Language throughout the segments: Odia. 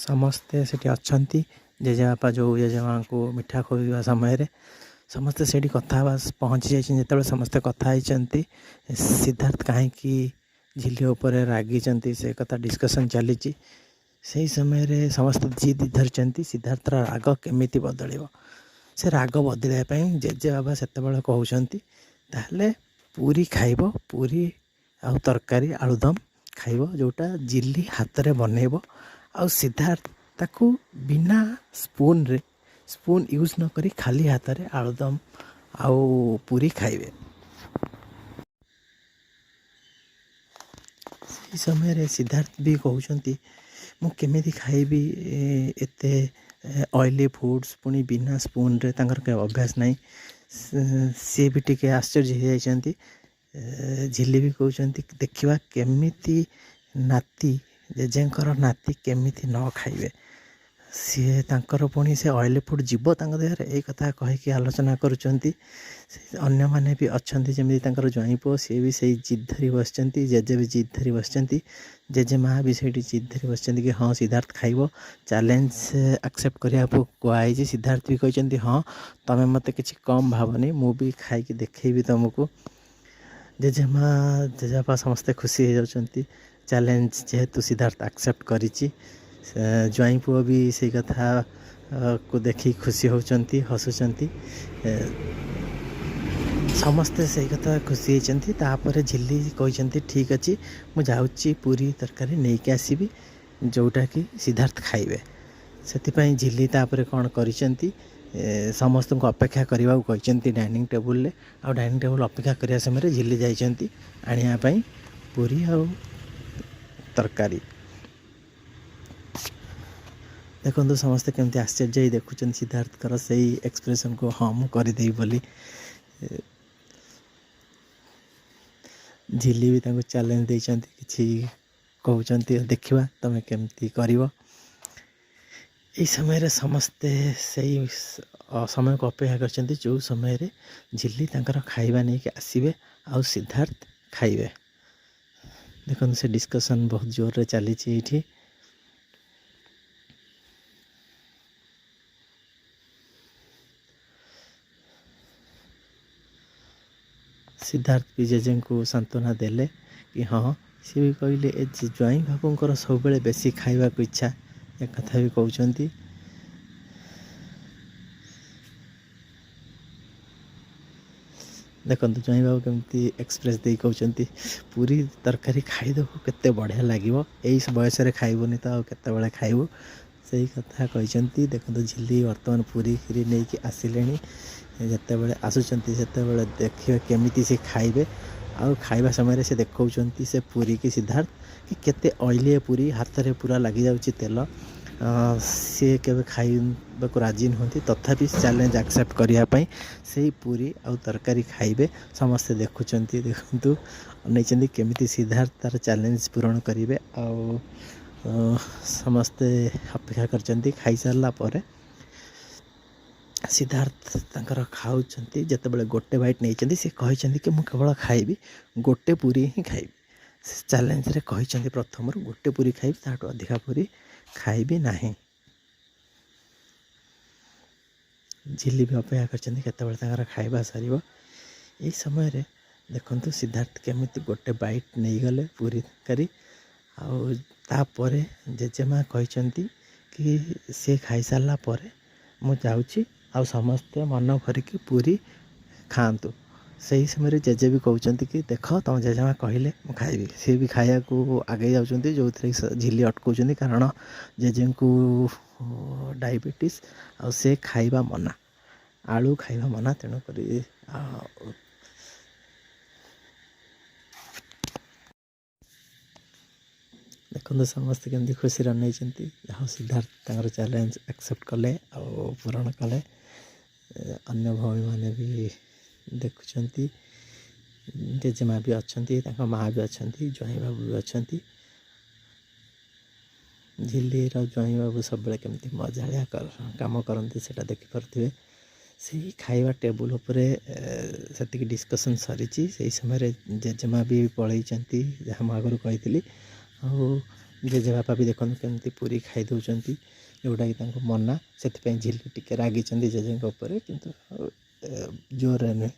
ସମସ୍ତେ ସେଠି ଅଛନ୍ତି। ଜେଜେବାପା ଯେଉଁ ଜେଜେମାଆଙ୍କୁ ମିଠା ଖୋଇବା ସମୟରେ ସମସ୍ତେ ସେଇଠି କଥା ହେବା ପହଞ୍ଚି ଯାଇଛନ୍ତି। ଯେତେବେଳେ ସମସ୍ତେ କଥା ହେଇଛନ୍ତି, ସିଦ୍ଧାର୍ଥ କାହିଁକି ଝିଲି ଉପରେ ରାଗିଛନ୍ତି ସେ କଥା ଡିସ୍କସନ୍ ଚାଲିଛି। ସେହି ସମୟରେ ସମସ୍ତେ ଜିଦ୍ ଧରିଛନ୍ତି ସିଦ୍ଧାର୍ଥର ରାଗ କେମିତି ବଦଳିବ। ସେ ରାଗ ବଦଳାଇବା ପାଇଁ ଜେଜେବାବା ସେତେବେଳେ କହୁଛନ୍ତି, ତାହେଲେ ପୁରୀ ଖାଇବ, ପୁରୀ ଆଉ ତରକାରୀ ଆଳୁଦମ ଖାଇବ, ଯେଉଁଟା ଝିଲି ହାତରେ ବନେଇବ। ଆଉ ସିଦ୍ଧାର୍ଥ ତାକୁ ବିନା ସ୍ପୁନ୍ରେ, ସ୍ପୁନ୍ ୟୁଜ୍ ନ କରି ଖାଲି ହାତରେ ଆଳୁଦମ ଆଉ ପୁରୀ ଖାଇବେ। ସେହି ସମୟରେ ସିଦ୍ଧାର୍ଥ ବି କହୁଛନ୍ତି, ମୁଁ କେମିତି ଖାଇବି ଏତେ ଅଏଲି ଫୁଡ଼୍ସ, ପୁଣି ବିନା ସ୍ପୁନ୍ରେ, ତାଙ୍କର ଅଭ୍ୟାସ ନାହିଁ। ସିଏ ବି ଟିକେ ଆଶ୍ଚର୍ଯ୍ୟ ହେଇଯାଇଛନ୍ତି। ଝିଲି ବି କହୁଛନ୍ତି, ଦେଖିବା କେମିତି ନାତି, ଜେଜେଙ୍କର ନାତି କେମିତି ନ ଖାଇବେ ସିଏ, ତାଙ୍କର ପୁଣି ସେ ଅଏଲି ଫୁଡ଼୍ ଯିବ ତାଙ୍କ ଦେହରେ, ଏଇ କଥା କହିକି ଆଲୋଚନା କରୁଛନ୍ତି। ଅନ୍ୟମାନେ ବି ଅଛନ୍ତି, ଯେମିତି ତାଙ୍କର ଜ୍ୱାଇଁ ପୁଅ, ସିଏ ବି ସେଇ ଜିଦ୍ ଧରି ବସିଛନ୍ତି। ଜେଜେ ବି ଜିଦ୍ ଧରି ବସିଛନ୍ତି, ଜେଜେ ମା ବି ସେଇଠି ଜିଦ୍ ଧରି ବସିଛନ୍ତି କି ହଁ, ସିଦ୍ଧାର୍ଥ ଖାଇବ। ଚ୍ୟାଲେଞ୍ଜ ଆକ୍ସେପ୍ଟ କରିବାକୁ କୁହାହେଇଛି। ସିଦ୍ଧାର୍ଥ ବି କହିଛନ୍ତି, ହଁ, ତମେ ମୋତେ କିଛି କମ୍ ଭାବନି, ମୁଁ ବି ଖାଇକି ଦେଖେଇବି ତୁମକୁ। ଜେଜେମା, ଜେଜେବାପା ସମସ୍ତେ ଖୁସି ହେଇଯାଉଛନ୍ତି, ଚ୍ୟାଲେଞ୍ଜ ଯେହେତୁ ସିଦ୍ଧାର୍ଥ ଆକ୍ସେପ୍ଟ କରିଛି। ଜ୍ୱାଇଁ ପୁଅ ବି ସେଇ କଥା କୁ ଦେଖି ଖୁସି ହେଉଛନ୍ତି, ହସୁଛନ୍ତି। ସମସ୍ତେ ସେଇ କଥା ଖୁସି ହେଇଛନ୍ତି। ତାପରେ ଝିଲି କହିଛନ୍ତି, ଠିକ୍ ଅଛି, ମୁଁ ଯାଉଛି ପୁରୀ ତରକାରୀ ନେଇକି ଆସିବି, ଯେଉଁଟାକି ସିଦ୍ଧାର୍ଥ ଖାଇବେ। ସେଥିପାଇଁ ଝିଲି ତାପରେ କ'ଣ କରିଛନ୍ତି, ସମସ୍ତଙ୍କୁ ଅପେକ୍ଷା କରିବାକୁ କହିଛନ୍ତି ଡାଇନିଂ ଟେବୁଲରେ। ଆଉ ଡାଇନିଂ ଟେବୁଲ ଅପେକ୍ଷା କରିବା ସମୟରେ ଝିଲି ଯାଇଛନ୍ତି ଆଣିବା ପାଇଁ ପୁରୀ ଆଉ ତରକାରୀ। ଦେଖନ୍ତୁ, ସମସ୍ତେ କେମିତି ଆଶ୍ଚର୍ଯ୍ୟ ହେଇ ଦେଖୁଛନ୍ତି ସିଦ୍ଧାର୍ଥଙ୍କର ସେଇ ଏକ୍ସପ୍ରେସନକୁ, ହଁ, ମୁଁ କରିଦେବି ବୋଲି। ଝିଲି ବି ତାଙ୍କୁ ଚ୍ୟାଲେଞ୍ଜ ଦେଇଛନ୍ତି, କିଛି କହୁଛନ୍ତି, ଦେଖିବା ତୁମେ କେମିତି କରିବ। ଏଇ ସମୟରେ ସମସ୍ତେ ସେଇ ସମୟକୁ ଅପେକ୍ଷା କରିଛନ୍ତି, ଯେଉଁ ସମୟରେ ଝିଲି ତାଙ୍କର ଖାଇବା ନେଇକି ଆସିବେ ଆଉ ସିଦ୍ଧାର୍ଥ ଖାଇବେ। ଦେଖନ୍ତୁ, ସେ ଡିସ୍କସନ୍ ବହୁତ ଜୋରରେ ଚାଲିଛି ଏଇଠି। ସିଦ୍ଧାର୍ଥ ବି ଜେଜେଙ୍କୁ ସାନ୍ତ୍ୱନା ଦେଲେ କି ହଁ, ସିଏ ବି କହିଲେ, ଏ ଜ୍ୱାଇଁ ବାବୁଙ୍କର ସବୁବେଳେ ବେଶୀ ଖାଇବାକୁ ଇଚ୍ଛା, ଏ କଥା ବି କହୁଛନ୍ତି। ଦେଖନ୍ତୁ, ଜ୍ୱାଇଁ ବାବୁ କେମିତି ଏକ୍ସପ୍ରେସ୍ ଦେଇ କହୁଛନ୍ତି, ପୁରୀ ତରକାରୀ ଖାଇଦେବୁ, କେତେ ବଢ଼ିଆ ଲାଗିବ, ଏଇ ବୟସରେ ଖାଇବୁନି ତ ଆଉ କେତେବେଳେ ଖାଇବୁ, ସେଇ କଥା କହିଛନ୍ତି। ଦେଖନ୍ତୁ, ଝିଲି ବର୍ତ୍ତମାନ ପୁରୀ କ୍ଷୀରି ନେଇକି ଆସିଲେଣି। ଯେତେବେଳେ ଆସୁଛନ୍ତି, ସେତେବେଳେ ଦେଖିବେ କେମିତି ସେ ଖାଇବେ। ଆଉ ଖାଇବା ସମୟରେ ସେ ଦେଖାଉଛନ୍ତି ସେ ପୁରୀକି ସିଦ୍ଧାର୍ଥ କି କେତେ ଅଏଲି ପୁରୀ, ହାତରେ ପୁରା ଲାଗିଯାଉଛି ତେଲ। ସିଏ କେବେ ଖାଇବାକୁ ରାଜି ନୁହନ୍ତି, ତଥାପି ଚ୍ୟାଲେଞ୍ଜ ଆକ୍ସେପ୍ଟ କରିବା ପାଇଁ ସେଇ ପୁରୀ ଆଉ ତରକାରୀ ଖାଇବେ। ସମସ୍ତେ ଦେଖୁଛନ୍ତି, ଦେଖନ୍ତୁ, ଅନେଇଛନ୍ତି କେମିତି ସିଦ୍ଧାର୍ଥ ତାର ଚ୍ୟାଲେଞ୍ଜ ପୂରଣ କରିବେ। ଆଉ ସମସ୍ତେ ଅପେକ୍ଷା କରିଛନ୍ତି। ଖାଇସାରିଲା ପରେ ସିଦ୍ଧାର୍ଥ ତାଙ୍କର ଖାଉଛନ୍ତି। ଯେତେବେଳେ ଗୋଟେ ବାଇଟ୍ ନେଇଛନ୍ତି, ସେ କହିଛନ୍ତି କି ମୁଁ କେବଳ ଖାଇବି, ଗୋଟେ ପୁରୀ ହିଁ ଖାଇବି। ସେ ଚ୍ୟାଲେଞ୍ଜରେ କହିଛନ୍ତି, ପ୍ରଥମରୁ ଗୋଟେ ପୁରୀ ଖାଇବି, ତାଠୁ ଅଧିକା ପୁରୀ ଖାଇବି ନାହିଁ। ଝିଲି ବି ଅପେକ୍ଷା କରିଛନ୍ତି କେତେବେଳେ ତାଙ୍କର ଖାଇବା ସରିବ। ଏଇ ସମୟରେ ଦେଖନ୍ତୁ, ସିଦ୍ଧାର୍ଥ କେମିତି ଗୋଟେ ବାଇଟ୍ ନେଇଗଲେ ପୁରୀ ତରକାରୀ। ଆଉ ତାପରେ ଜେଜେମା କହିଛନ୍ତି କି ସିଏ ଖାଇସାରିଲା ପରେ ମୁଁ ଯାଉଛି, ଆଉ ସମସ୍ତେ ମନ ଭରିକି ପୁରୀ ଖାଆନ୍ତୁ। ସେଇ ସମୟରେ ଜେଜେ ବି କହୁଛନ୍ତି କି ଦେଖ, ତମ ଜେଜେମା କହିଲେ ମୁଁ ଖାଇବି। ସିଏ ବି ଖାଇବାକୁ ଆଗେଇ ଯାଉଛନ୍ତି, ଯେଉଁଥିରେ କି ଝିଲି ଅଟକାଉଛନ୍ତି, କାରଣ ଜେଜେଙ୍କୁ ଡାଇବେଟିସ୍ ଆଉ ସେ ଖାଇବା ମନା, ଆଳୁ ଖାଇବା ମନା, ତେଣୁକରି ଆଉ ଦେଖନ୍ତୁ, ସମସ୍ତେ କେମିତି ଖୁସିରେ ଅନେଇଛନ୍ତି। ଯାହା ସିଦ୍ଧାର୍ଥ ତାଙ୍କର ଚ୍ୟାଲେଞ୍ଜ ଆକ୍ସେପ୍ଟ କଲେ ଆଉ ପୂରଣ କଲେ। ଅନ୍ୟ ଭଉଣୀମାନେ ବି ଦେଖୁଛନ୍ତି, ଜେଜେମା ବି ଅଛନ୍ତି, ତାଙ୍କ ମା ବି ଅଛନ୍ତି, ଜ୍ୱାଇଁ ବାବୁ ବି ଅଛନ୍ତି। ଝିଲିର ଜ୍ୱାଇଁ ବାବୁ ସବୁବେଳେ କେମିତି ମଜାଳିଆ କାମ କରନ୍ତି, ସେଇଟା ଦେଖିପାରୁଥିବେ। ସେଇ ଖାଇବା ଟେବୁଲ୍ ଉପରେ ସେତିକି ଡିସ୍କସନ୍ ସରିଛି। ସେଇ ସମୟରେ ଜେଜେମା ବି ପଳେଇଛନ୍ତି, ଯାହା ମୁଁ ଆଗରୁ କହିଥିଲି। ଆଉ ଜେଜେବାପା ବି ଦେଖନ୍ତୁ କେମିତି ପୁରୀ ଖାଇ ଦେଉଛନ୍ତି, ଯେଉଁଟାକି ତାଙ୍କୁ ମନା। ସେଥିପାଇଁ ଝିଲି ଟିକେ ରାଗିଛନ୍ତି ଜେଜେଙ୍କ ଉପରେ, କିନ୍ତୁ ଜୋରରେ ନୁହେଁ।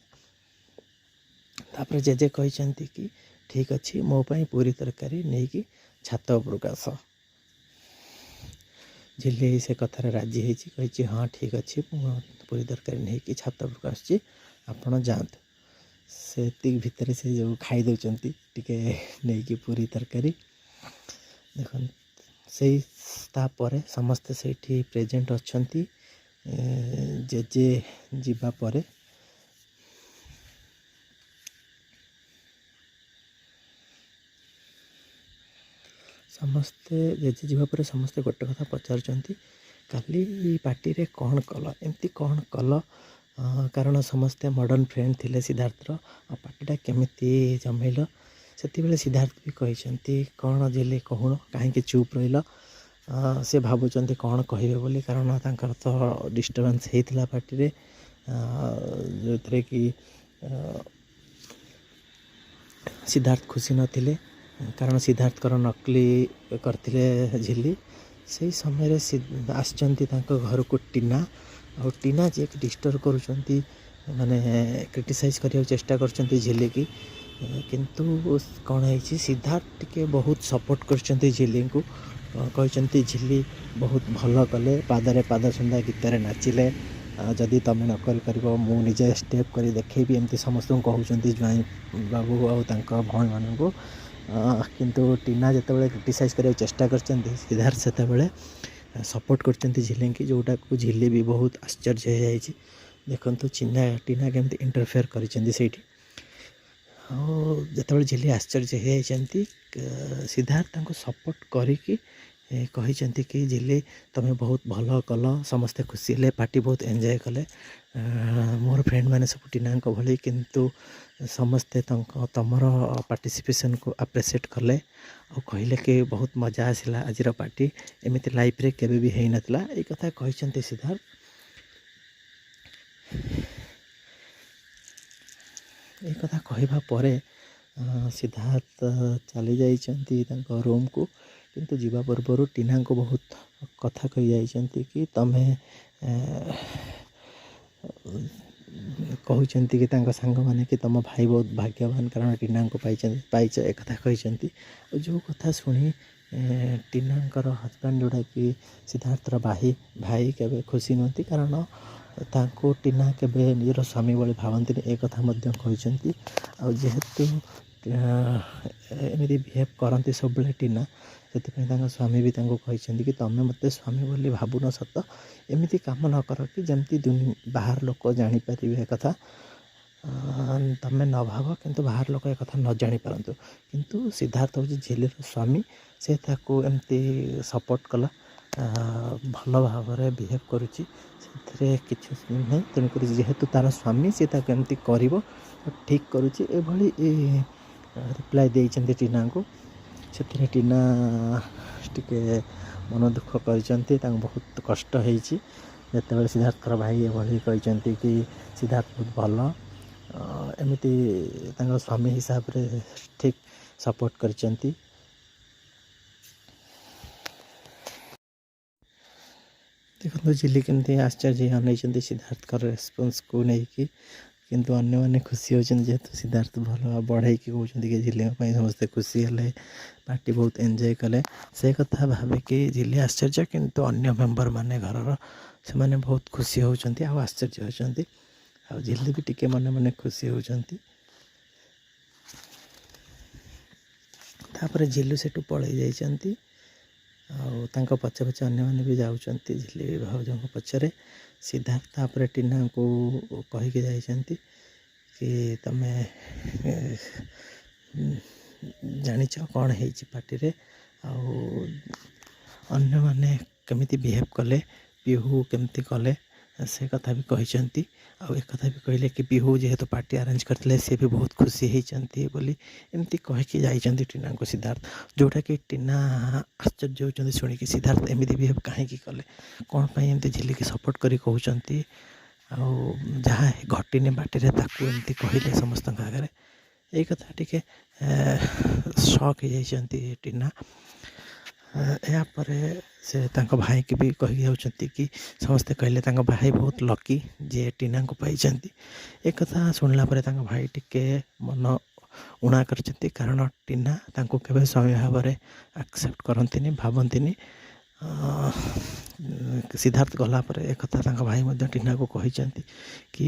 ତାପରେ ଜେଜେ କହିଛନ୍ତି କି ଠିକ୍ ଅଛି, ମୋ ପାଇଁ ପୁରୀ ତରକାରୀ ନେଇକି ଛାତ ଉପରକୁ ଆସ। ଝିଲି ସେ କଥାରେ ରାଜି ହେଇଛି, କହିଛି ହଁ ଠିକ୍ ଅଛି, ମୁଁ ପୁରୀ ତରକାରୀ ନେଇକି ଛାତ ଉପରକୁ ଆସୁଛି, ଆପଣ ଯାଆନ୍ତୁ। ସେତିକି ଭିତରେ ସେ ଯେଉଁ ଖାଇ ଦେଉଛନ୍ତି ଟିକେ ନେଇକି ପୁରୀ ତରକାରୀ। ଦେଖନ୍ତୁ ସେଇ ତାପରେ ସମସ୍ତେ ସେଇଠି ପ୍ରେଜେଣ୍ଟ ଅଛନ୍ତି ଜେଜେ ଯିବା ପରେ। ସମସ୍ତେ ଜେଜେ ଯିବା ପରେ ସମସ୍ତେ ଗୋଟେ କଥା ପଚାରୁଛନ୍ତି, କାଲି ପାର୍ଟିରେ କ'ଣ କଲ, ଏମିତି କ'ଣ କଲ? କାରଣ ସମସ୍ତେ ମଡ଼ର୍ଣ୍ଣ ଫ୍ରେଣ୍ଡ ଥିଲେ ସିଦ୍ଧାର୍ଥର, ଆଉ ପାର୍ଟିଟା କେମିତି ଜମେଇଲ? ସେତେବେଳେ ସିଦ୍ଧାର୍ଥ ବି କହିଛନ୍ତି, କ'ଣ ଝିଲି କହୁନ, କାହିଁକି ଚୁପ୍ ରହିଲ? ସେ ଭାବୁଛନ୍ତି କ'ଣ କହିବେ ବୋଲି, କାରଣ ତାଙ୍କର ତ ଡିଷ୍ଟର୍ବାନ୍ସ ହେଇଥିଲା ପାର୍ଟିରେ, ଯେଉଁଥିରେ କି ସିଦ୍ଧାର୍ଥ ଖୁସି ନଥିଲେ, କାରଣ ସିଦ୍ଧାର୍ଥଙ୍କର ନକଲି କରିଥିଲେ ଝିଲି। ସେଇ ସମୟରେ ଆସିଛନ୍ତି ତାଙ୍କ ଘରକୁ ଟିନା, ଆଉ ଟିନା ଯିଏକି ଡିଷ୍ଟର୍ବ କରୁଛନ୍ତି, ମାନେ କ୍ରିଟିସାଇଜ୍ କରିବାକୁ ଚେଷ୍ଟା କରୁଛନ୍ତି ଝିଲିକି। କିନ୍ତୁ କ'ଣ ହେଇଛି, ସିଦ୍ଧାର୍ଥ ଟିକେ ବହୁତ ସପୋର୍ଟ କରିଛନ୍ତି ଝିଲିଙ୍କୁ, କହିଛନ୍ତି ଝିଲି ବହୁତ ଭଲ କଲେ, ପାଦରେ ପାଦ ଛନ୍ଦା ଗୀତରେ ନାଚିଲେ, ଯଦି ତମେ ନ କରିପାରିବ ମୁଁ ନିଜେ ଷ୍ଟେପ୍ କରି ଦେଖେଇବି, ଏମିତି ସମସ୍ତଙ୍କୁ କହୁଛନ୍ତି ଜ୍ୱାଇଁ ବାବୁ ଆଉ ତାଙ୍କ ଭଉଣୀମାନଙ୍କୁ। କିନ୍ତୁ ଟିନା ଯେତେବେଳେ କ୍ରିଟିସାଇଜ୍ କରିବାକୁ ଚେଷ୍ଟା କରିଛନ୍ତି, ସିଦ୍ଧାର୍ଥ ସେତେବେଳେ ସପୋର୍ଟ କରିଛନ୍ତି ଝିଲିଙ୍କି, ଯେଉଁଟାକୁ ଝିଲି ବି ବହୁତ ଆଶ୍ଚର୍ଯ୍ୟ ହେଇଯାଇଛି। ଦେଖନ୍ତୁ ଟିନା କେମିତି ଇଣ୍ଟରଫେୟାର କରିଛନ୍ତି ସେଇଠି। ଆଉ ଯେତେବେଳେ ଝିଲି ଆଶ୍ଚର୍ଯ୍ୟ ହେଇଯାଇଛନ୍ତି, ସିଦ୍ଧାର୍ଥ ତାଙ୍କୁ ସପୋର୍ଟ କରିକି କହିଛନ୍ତି କି ଝିଲି ତମେ ବହୁତ ଭଲ କଲ, ସମସ୍ତେ ଖୁସି ହେଲେ, ପାର୍ଟି ବହୁତ ଏନ୍ଜୟ କଲେ, ମୋର ଫ୍ରେଣ୍ଡମାନେ ସବୁ ଟିନାଙ୍କ ଭଳି, କିନ୍ତୁ ସମସ୍ତେ ତମର ପାର୍ଟିସିପେସନ୍କୁ ଆପ୍ରିସିଏଟ୍ କଲେ ଆଉ କହିଲେ କି ବହୁତ ମଜା ଆସିଲା ଆଜିର ପାର୍ଟି, ଏମିତି ଲାଇଫ୍ରେ କେବେ ବି ହେଇନଥିଲା, ଏଇ କଥା କହିଛନ୍ତି ସିଦ୍ଧାର୍ଥ। ଏଇ କଥା କହିବା ପରେ ସିଦ୍ଧାର୍ଥ ଚାଲି ଯାଇଛନ୍ତି ତାଙ୍କ ରୁମ୍କୁ, କିନ୍ତୁ ଯିବା ପୂର୍ବରୁ ଟିନାଙ୍କୁ ବହୁତ କଥା କହିଯାଇଛନ୍ତି କି ତମେ କହୁଛନ୍ତି କି ତାଙ୍କ ସାଙ୍ଗମାନେ କି ତମ ଭାଇ ବହୁତ ଭାଗ୍ୟବାନ, କାରଣ ଟିନାଙ୍କୁ ପାଇଛ, ଏକଥା କହିଛନ୍ତି। ଆଉ ଯେଉଁ କଥା ଶୁଣି ଟିନାଙ୍କର ହଜବେଣ୍ଡ ଯେଉଁଟାକି ସିଦ୍ଧାର୍ଥର ଭାଇ କେବେ ଖୁସି ନୁହନ୍ତି, କାରଣ ତାଙ୍କୁ ଟିନା କେବେ ନିଜର ସ୍ୱାମୀ ଭଳି ଭାବନ୍ତିନି, ଏ କଥା ମଧ୍ୟ କହିଛନ୍ତି। ଆଉ ଯେହେତୁ ଏମିତି ବିହେଭ୍ କରନ୍ତି ସବୁବେଳେ ଟିନା, ସେଥିପାଇଁ ତାଙ୍କ ସ୍ୱାମୀ ବି ତାଙ୍କୁ କହିଛନ୍ତି କି ତମେ ମୋତେ ସ୍ୱାମୀ ବୋଲି ଭାବୁନ ସତ, ଏମିତି କାମ ନ କର କି ଯେମିତି ବାହାର ଲୋକ ଜାଣିପାରିବେ ଏ କଥା, ତମେ ନ ଭାବ କିନ୍ତୁ ବାହାର ଲୋକ ଏ କଥା ନ ଜାଣିପାରନ୍ତୁ। କିନ୍ତୁ ସିଦ୍ଧାର୍ଥ ହେଉଛି ଝିଲିର ସ୍ୱାମୀ, ସେ ତାକୁ ଏମିତି ସପୋର୍ଟ କଲା, ଭଲ ଭାବରେ ବିହେଭ୍ କରୁଛି, ସେଥିରେ କିଛି ନାହିଁ। ତେଣୁକରି ଯେହେତୁ ତା'ର ସ୍ୱାମୀ ସେ ତାକୁ ଏମିତି କରିବ ଠିକ୍ କରୁଛି, ଏଭଳି ରିପ୍ଲାଏ ଦେଇଛନ୍ତି ଟିନାଙ୍କୁ। ସେଥିରେ ଟିନା ଟିକେ ମନ ଦୁଃଖ କରିଛନ୍ତି, ତାଙ୍କୁ ବହୁତ କଷ୍ଟ ହେଇଛି ଯେତେବେଳେ ସିଦ୍ଧାର୍ଥର ଭାଇ ଏଭଳି କହିଛନ୍ତି କି ସିଦ୍ଧାର୍ଥ ବହୁତ ଭଲ, ଏମିତି ତାଙ୍କ ସ୍ୱାମୀ ହିସାବରେ ଠିକ୍ ସପୋର୍ଟ କରିଛନ୍ତି। ଦେଖନ୍ତୁ ଝିଲି କେମିତି ଆଶ୍ଚର୍ଯ୍ୟ ଅନେଇଛନ୍ତି ସିଦ୍ଧାର୍ଥଙ୍କର ରେସ୍ପନ୍ସକୁ ନେଇକି, କିନ୍ତୁ ଅନ୍ୟମାନେ ଖୁସି ହେଉଛନ୍ତି ଯେହେତୁ ସିଦ୍ଧାର୍ଥ ଭଲ ବଢ଼େଇକି କହୁଛନ୍ତି କି ଝିଲିଙ୍କ ପାଇଁ ସମସ୍ତେ ଖୁସି ହେଲେ, ପାର୍ଟି ବହୁତ ଏନ୍ଜୟ କଲେ। ସେ କଥା ଭାବିକି ଝିଲି ଆଶ୍ଚର୍ଯ୍ୟ, କିନ୍ତୁ ଅନ୍ୟ ମେମ୍ବରମାନେ ଘରର ସେମାନେ ବହୁତ ଖୁସି ହେଉଛନ୍ତି ଆଉ ଆଶ୍ଚର୍ଯ୍ୟ ହେଉଛନ୍ତି, ଆଉ ଝିଲି ବି ଟିକେ ମନେ ମନେ ଖୁସି ହେଉଛନ୍ତି। ତାପରେ ଝିଲୁ ସେଠୁ ପଳେଇ ଯାଇଛନ୍ତି, ଆଉ ତାଙ୍କ ପଛେ ପଛେ ଅନ୍ୟମାନେ ବି ଯାଉଛନ୍ତି ଝିଲି ଭାଉଜଙ୍କ ପଛରେ। ସିଦ୍ଧାର୍ଥ ତାପରେ ଟିନାଙ୍କୁ କହିକି ଯାଇଛନ୍ତି କି ତମେ ଜାଣିଛ କ'ଣ ହେଇଛି ପାର୍ଟିରେ, ଆଉ ଅନ୍ୟମାନେ କେମିତି ବିହେଭ୍ କଲେ, ପିହୁ କେମିତି କଲେ ସେ କଥା ବି କହିଛନ୍ତି। ଆଉ ଏକଥା ବି କହିଲେ କି ପିହୁ ଯେହେତୁ ପାର୍ଟି ଆରେଞ୍ଜ କରିଥିଲେ ସେ ବି ବହୁତ ଖୁସି ହେଇଛନ୍ତି ବୋଲି ଏମିତି କହିକି ଯାଇଛନ୍ତି ଟିନାଙ୍କୁ ସିଦ୍ଧାର୍ଥ, ଯେଉଁଟାକି ଟିନା ଆଶ୍ଚର୍ଯ୍ୟ ହେଉଛନ୍ତି ଶୁଣିକି ସିଦ୍ଧାର୍ଥ ଏମିତି ବିହେଭ୍ କାହିଁକି କଲେ, କ'ଣ ପାଇଁ ଏମିତି ଝିଲିକି ସପୋର୍ଟ କରି କହୁଛନ୍ତି, ଆଉ ଯାହା ଘଟିନି ପାର୍ଟିରେ ତାକୁ ଏମିତି କହିଲେ ସମସ୍ତଙ୍କ ଆଗରେ। ଏଇ କଥା ଟିକେ ସକ୍ ହେଇଯାଇଛନ୍ତି ଟିନା। ଏହାପରେ ସେ ତାଙ୍କ ଭାଇକି ବି କହିକି ଯାଉଛନ୍ତି କି ସମସ୍ତେ କହିଲେ ତାଙ୍କ ଭାଇ ବହୁତ ଲକି ଯିଏ ଟିନାଙ୍କୁ ପାଇଛନ୍ତି। ଏକଥା ଶୁଣିଲା ପରେ ତାଙ୍କ ଭାଇ ଟିକେ ମନ ଉଣା କରିଛନ୍ତି, କାରଣ ଟିନା ତାଙ୍କୁ କେବେ ସ୍ୱାମୀ ଭାବରେ ଆକ୍ସେପ୍ଟ କରନ୍ତିନି, ଭାବନ୍ତିନି। ସିଦ୍ଧାର୍ଥ ଗଲା ପରେ ଏକଥା ତାଙ୍କ ଭାଇ ମଧ୍ୟ ଟିନାକୁ କହିଛନ୍ତି କି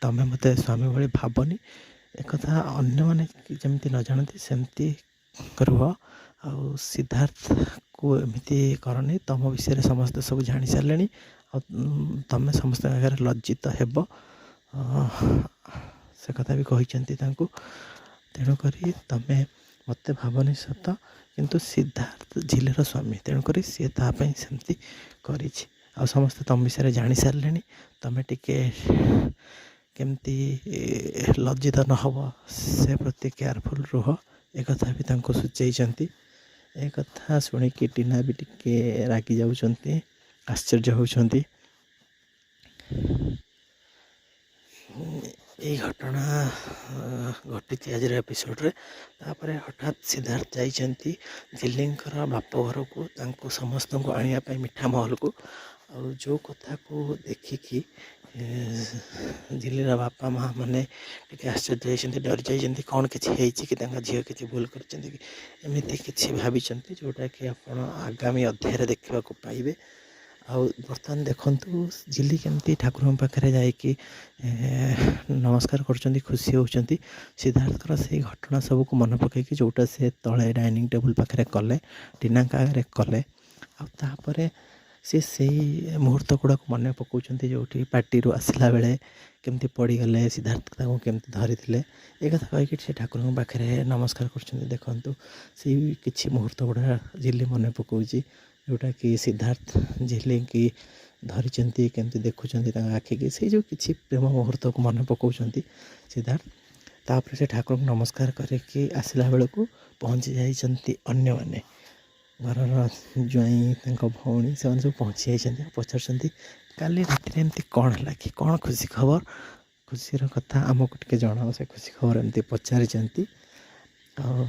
ତମେ ମୋତେ ସ୍ୱାମୀ ଭଳି ଭାବନି, ଏକଥା ଅନ୍ୟମାନେ ଯେମିତି ନ ଜାଣନ୍ତି ସେମିତି ରୁହ, ଆଉ ସିଦ୍ଧାର୍ଥକୁ ଏମିତି କରନି, ତମ ବିଷୟରେ ସମସ୍ତେ ସବୁ ଜାଣି ସାରିଲେଣି, ଆଉ ତମେ ସମସ୍ତଙ୍କ ଆଗରେ ଲଜ୍ଜିତ ହେବ, ସେ କଥା ବି କହିଛନ୍ତି ତାଙ୍କୁ। ତେଣୁକରି ତମେ ମୋତେ ଭାବନି ସତ, କିନ୍ତୁ ସିଦ୍ଧାର୍ଥ ଝିଲିର ସ୍ୱାମୀ, ତେଣୁକରି ସିଏ ତା ପାଇଁ ସେମିତି କରିଛି, ଆଉ ସମସ୍ତେ ତମ ବିଷୟରେ ଜାଣି ସାରିଲେଣି, ତମେ ଟିକେ କେମିତି ଲଜ୍ଜିତ ନ ହେବ ସେ ପ୍ରତି କେୟାରଫୁଲ୍ ରୁହ, ଏକଥା ବି ତାଙ୍କୁ ସୂଚେଇଛନ୍ତି। ଏ କଥା ଶୁଣିକି ଟିନା ବି ଟିକେ ରାଗି ଯାଉଛନ୍ତି, ଆଶ୍ଚର୍ଯ୍ୟ ହେଉଛନ୍ତି। ଏଇ ଘଟଣା ଘଟିଛି ଆଜିର ଏପିସୋଡ଼ରେ। ତାପରେ ହଠାତ୍ ସିଦ୍ଧାର୍ଥ ଯାଇଛନ୍ତି ଝିଲିଙ୍କର ବାପ ଘରକୁ ତାଙ୍କୁ ସମସ୍ତଙ୍କୁ ଆଣିବା ପାଇଁ ମିଠା ମହଲକୁ। ଆଉ ଯେଉଁ କଥାକୁ ଦେଖିକି ଝିଲିର ବାପା ମା' ମାନେ ଟିକେ ଆଶ୍ଚର୍ଯ୍ୟ ହେଇଛନ୍ତି, ଡରି ଯାଇଛନ୍ତି, କ'ଣ କିଛି ହେଇଛି କି, ତାଙ୍କ ଝିଅ କିଛି ଭୁଲ କରିଛନ୍ତି କି, ଏମିତି କିଛି ଭାବିଛନ୍ତି, ଯେଉଁଟାକି ଆପଣ ଆଗାମୀ ଅଧ୍ୟାୟରେ ଦେଖିବାକୁ ପାଇବେ। ଆଉ ବର୍ତ୍ତମାନ ଦେଖନ୍ତୁ ଝିଲି କେମିତି ଠାକୁରଙ୍କ ପାଖରେ ଯାଇକି ନମସ୍କାର କରୁଛନ୍ତି, ଖୁସି ହେଉଛନ୍ତି। ସିଦ୍ଧାର୍ଥଙ୍କର ସେଇ ଘଟଣା ସବୁକୁ ମନେ ପକାଇକି ଯେଉଁଟା ସେ ତଳେ ଡାଇନିଂ ଟେବୁଲ୍ ପାଖରେ କଲେ, ଟିନାଙ୍କ ଆଗରେ କଲେ, ଆଉ ତାପରେ ସେ ସେଇ ମୁହୂର୍ତ୍ତ ଗୁଡ଼ାକୁ ମନେ ପକାଉଛନ୍ତି ଯେଉଁଠି ପାର୍ଟିରୁ ଆସିଲା ବେଳେ କେମିତି ପଡ଼ିଗଲେ, ସିଦ୍ଧାର୍ଥ ତାଙ୍କୁ କେମିତି ଧରିଥିଲେ, ଏ କଥା କହିକି ସେ ଠାକୁରଙ୍କ ପାଖରେ ନମସ୍କାର କରୁଛନ୍ତି। ଦେଖନ୍ତୁ ସେଇ କିଛି ମୁହୂର୍ତ୍ତ ଗୁଡ଼ା ଝିଲି ମନେ ପକାଉଛି, ଯେଉଁଟାକି ସିଦ୍ଧାର୍ଥ ଝିଲିଙ୍କି ଧରିଛନ୍ତି, କେମିତି ଦେଖୁଛନ୍ତି ତାଙ୍କ ଆଖିକି, ସେଇ ଯେଉଁ କିଛି ପ୍ରେମ ମୁହୂର୍ତ୍ତକୁ ମନେ ପକାଉଛନ୍ତି ସିଦ୍ଧାର୍ଥ। ତାପରେ ସେ ଠାକୁରଙ୍କୁ ନମସ୍କାର କରିକି ଆସିଲା ବେଳକୁ ପହଞ୍ଚି ଯାଇଛନ୍ତି ଅନ୍ୟମାନେ, ଘରର ଜ୍ୱାଇଁ, ତାଙ୍କ ଭଉଣୀ, ସେମାନେ ସବୁ ପହଞ୍ଚି ଯାଇଛନ୍ତି। ଆଉ ପଚାରୁଛନ୍ତି କାଲି ରାତିରେ ଏମିତି କ'ଣ ହେଲା କି, କ'ଣ ଖୁସି ଖବର, ଖୁସିର କଥା ଆମକୁ ଟିକେ ଜଣାଅ, ସେ ଖୁସି ଖବର ଏମିତି ପଚାରିଛନ୍ତି। ଆଉ